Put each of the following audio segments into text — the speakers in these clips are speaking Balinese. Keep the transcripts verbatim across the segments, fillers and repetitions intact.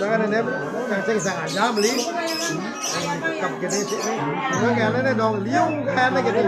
Tangan ini yang sing sangat jam beli. Kap gede sih nih. Ini kayaknya nih dong, liung kayaknya gitu.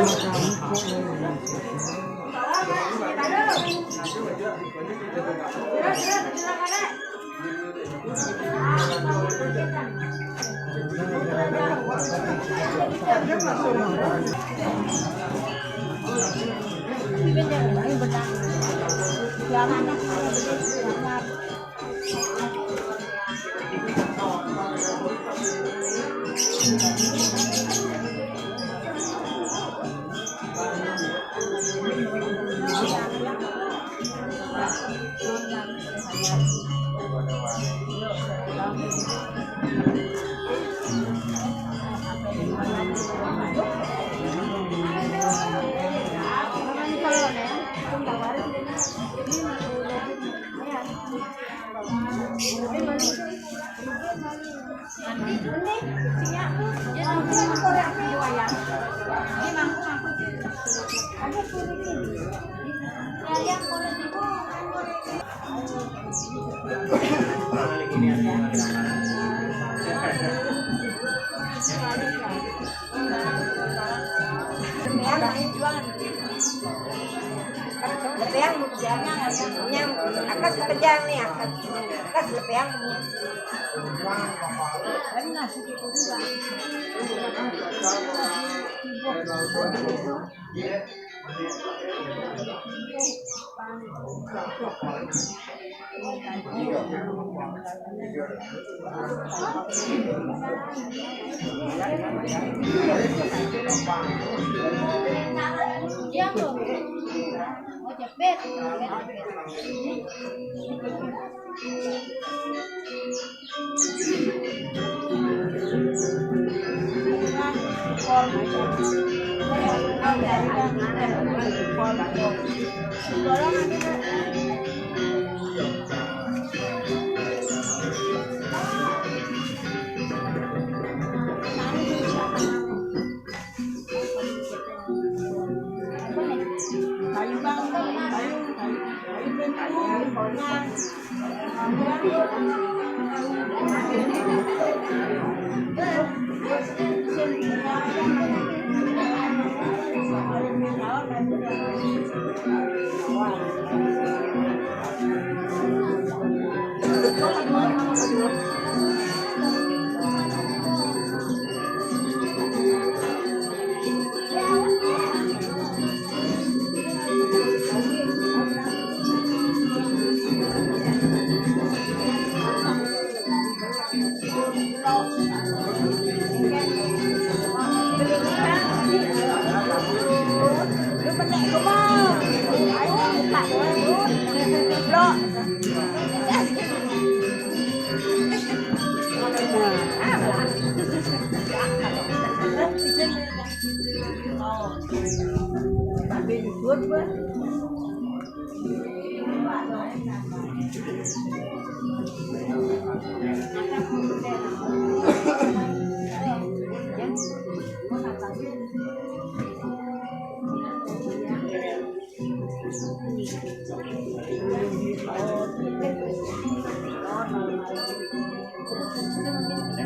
Lepeang, yang akas pejang nih, akas, akas lepeang.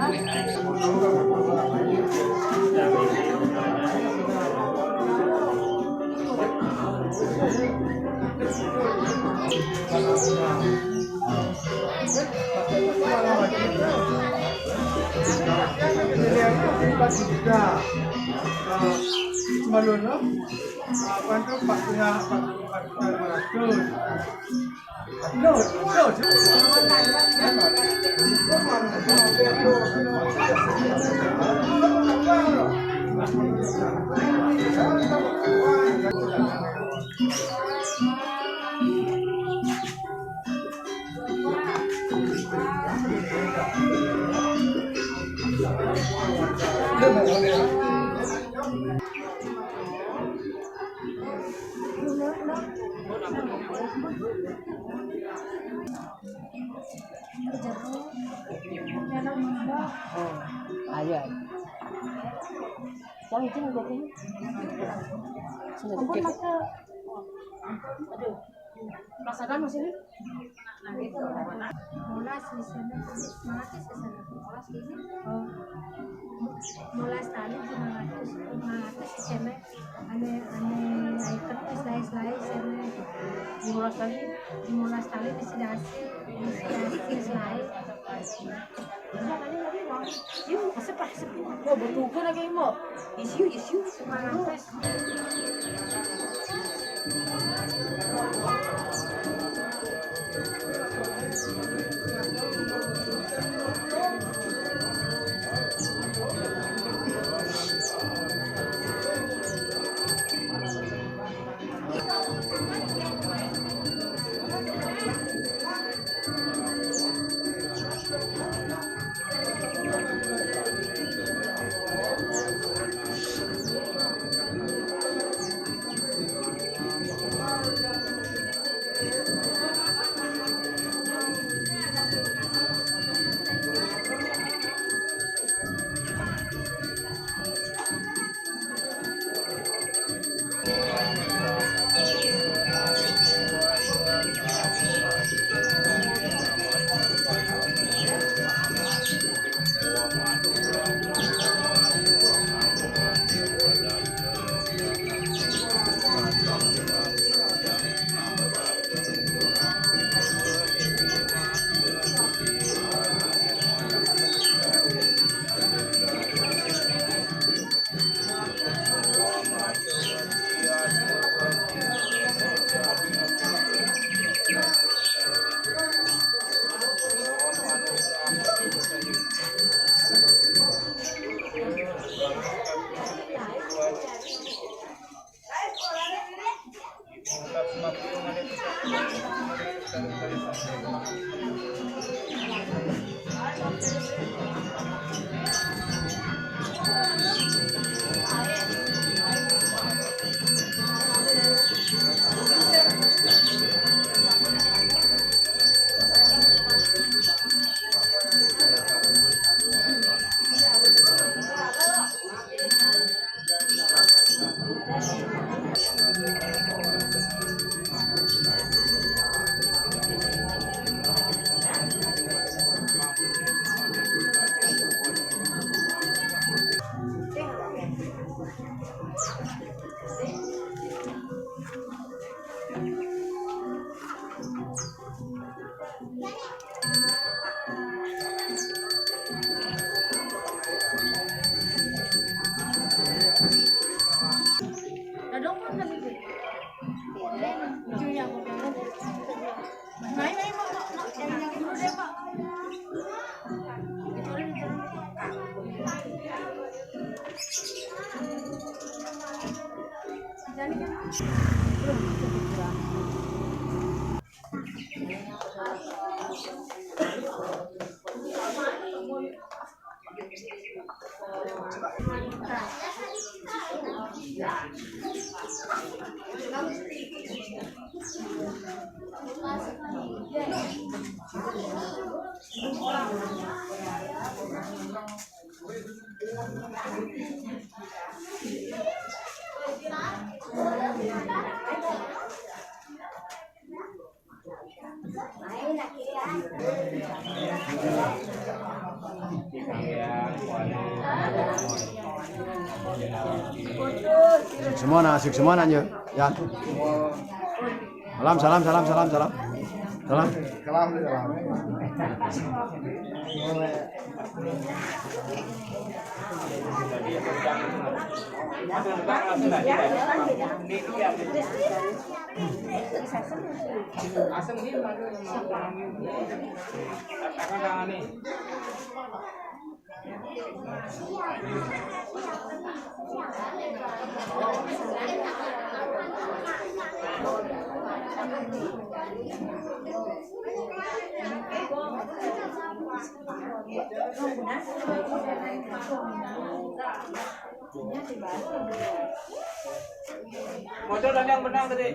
Sembilan puluh enam, apa itu, empat juta, empat juta lima ratus. Oh, ayo. Yang itu yang jatuhnya. Sudah. Ampun, dikit. Masa. Aduh. Pasaran masih ini? Nah, gitu. Molas di sana, semangat di sana. Molas di sana. Oh. Molas tali lima ratus, lima ratus di sana. Ane, ane, ai kertas, lai, lai, sana. Di molas tali? Di molas tali, di sidasi, di sidasi, lai. Yo, betul kan lagi mo. Isiu, isiu. Semua nak, semua nak, yo. Ya. Salam, salam, salam, salam, salam. Salam. Salam, salam. Asam ni, katakan tangan ni. Motor dan yang benang tadi.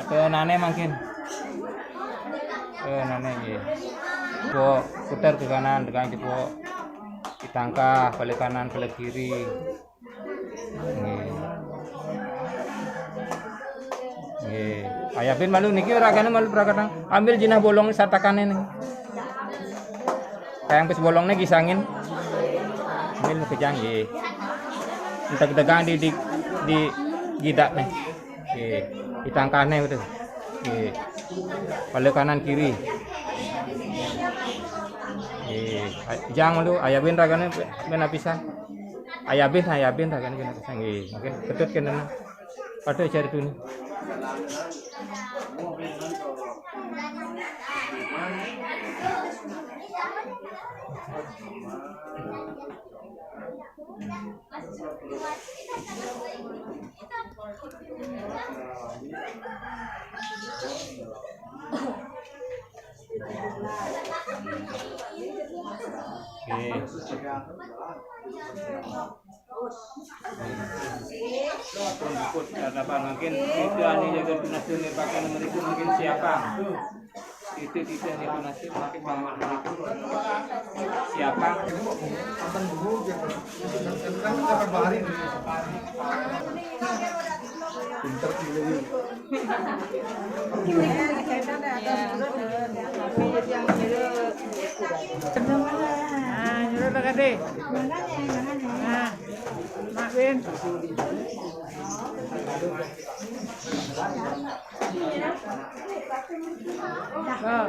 Ada nane mangkin. Eh, nane, nggih. Pok putar ke kanan, tekan jebok. Ditangkah, balik kanan, balik kiri. Nggih. Nggih. Ayabin malu niki ragane malu prakatang. Ambil jinah bolong satakane nih. Kayang pis bolongne gisangin. Ambil kejang, nggih. Entek-entekan di, di, di gidak nih. Nggih. Ditangkahne betul. Nggih. Balik kanan kiri. Nggih. Jang malu ayabin ragane ben apisan. Ayabin, ayabin, tak kan kena pasang. Nggih, mungkin ketut kena. Pada cari tu ni. Oke. Pun, pun, karena apa, mungkin itu anu jaga tunas ini pakai nomor itu mungkin siapa? Itu, itu yang tunas itu mungkin Bang Mahmud. Siapa? Pinter pilih. Nah, nyuruh Kak Ade. Nah, Mak Win. Oh.